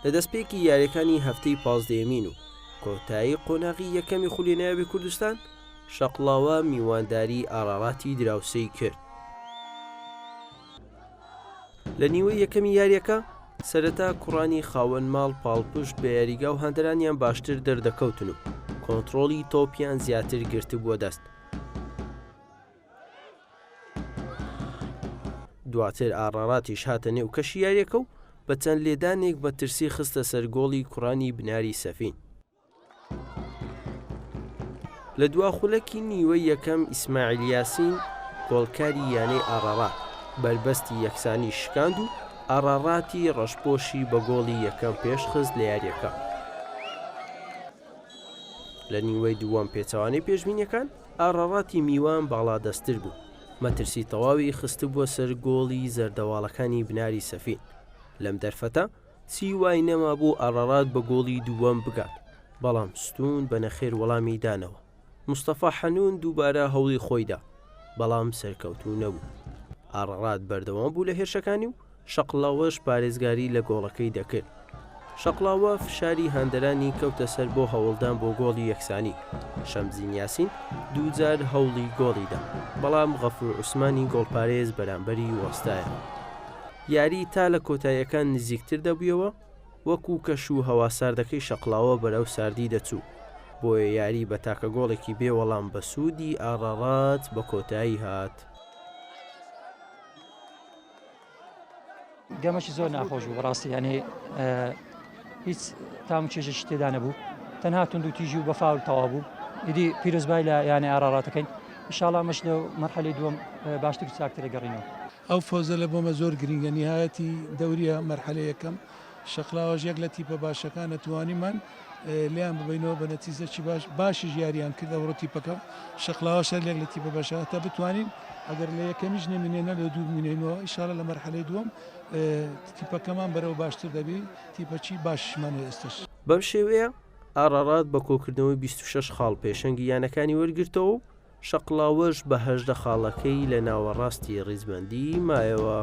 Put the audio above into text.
لە دەستپێکی یاریەکانی هەفتەی پازدەیەمین و کۆتایی قۆناغی یەکەمی خولی نایابی کوردستان، شەقڵاوە میوانداری ئاراراتی دراوسێی کرد. لە نیوەی یەکەمی یاریەکە سەرەتا کوڕانی خاوەن ماڵ پاڵپشت بە یاریگا و هاندەرانیان باشتر دەردەکەوتن و کۆنتڕۆڵی تۆپیان زیاتر گرتبووە دەست. دواتر ئاڕاڕاتیش هاتە نێو کەشی یاریەکە و بە چەند لێدانێک مەترسی خستە سەر گۆڵی کوڕانی بناری سەفین. لە دوا خولەکی نیوەی یەکەم ئیسماعیل یاسین گۆڵکاری یانەی ئاڕاڕات بەربەستی یەکسانی شکاند و ئاڕاڕاتی ڕەشپۆشی بە گۆڵی یەکەم پێشخست لە یاریەکە. لە نیوەی دووەم پێچەوانەی پێشبینیەکان ئاڕاڕاتی میوان باڵادەستتر بوو، مەترسی تەواوی خستبووە سەر گۆڵی زەردەواڵەکانی بناری سەفین، لەم دەرفەتە چی وای نەمابوو ئاڕاڕات بە گۆڵی دووەم بگات، بەڵام ستوون بە نەخێر وەڵامی دانەوە، مستەفا حەنوون دووبارە هەوڵی خۆیدا، بەڵام سەرکەوتوو نەبوو. ئاڕاڕات بەردەوام بوو لە هێرشەکانی و شەقڵاوەش پارێزگاری لە گۆڵەکەی دەکرد. شەقڵاوە فشاری هاندەرانی کەوتە سەر بۆ هەوڵدان بۆ گۆڵی یەکسانی. شەمزین یاسین دووجار هەوڵی گۆڵی دا، بەڵام غەفور عوسمانی گۆڵپارێز بەرامبەری وەستایەوە. یاری تا لە کۆتاییەکان نزیکتر دەبوویەوە، وەکو کەش و هەوا ساردەکەی شەقڵاوە بەرەو ساردی دەچوو، بۆیە یاری بە تاکە گۆڵێکی بێ وەڵام بە سوودی ئاڕاڕات بە کۆتایی هات. گەمەکی زۆر ناخۆش بوو بەڕاستی یعنی هیچ تام و چێژێکی تێدا نەبوو تەنها تونند و تیژی و بە فاول تەوا بوو ئیدی پیرۆزبای لە یانە ئاراڕاتەکەین ئینشاڵا مەش لە مەرحەلەی دووەم باشتر و چاکتر گەڕینەوە. ئەو فەوزە لە بۆمە زۆر گرینگە نیهایەتی دەوریە مەرحەلە یەکەم شەقلاوەش یەک لە تیپە باشەکانە توانیمان لێیان ببەینەوە بە نەتیزەکی باش باشیش یاریان کرد ئەوڕۆ تیپەکە شەقلاوەش هەر یەک لە تیپە باشە هەتا بتوانین ئەگەر لە یەکەمیش نەمینێنە لە دوو بمینێنەوە ئیشاڵە لە مەرحەلەی دووەم تیپەکەمان بەرەو باشتر دەبی تیپەکی باشیشمان هەیە ئێستاش. بەم شێوەیە ئاڕاڕات بە کۆکردنەوەی 26 خاڵ پێشەنگی یانەکانی وەرگرتەوە و شەقڵاوەش بە 18 خاڵەکەی لە ناوەڕاستی ڕیزبەندی مایەوە.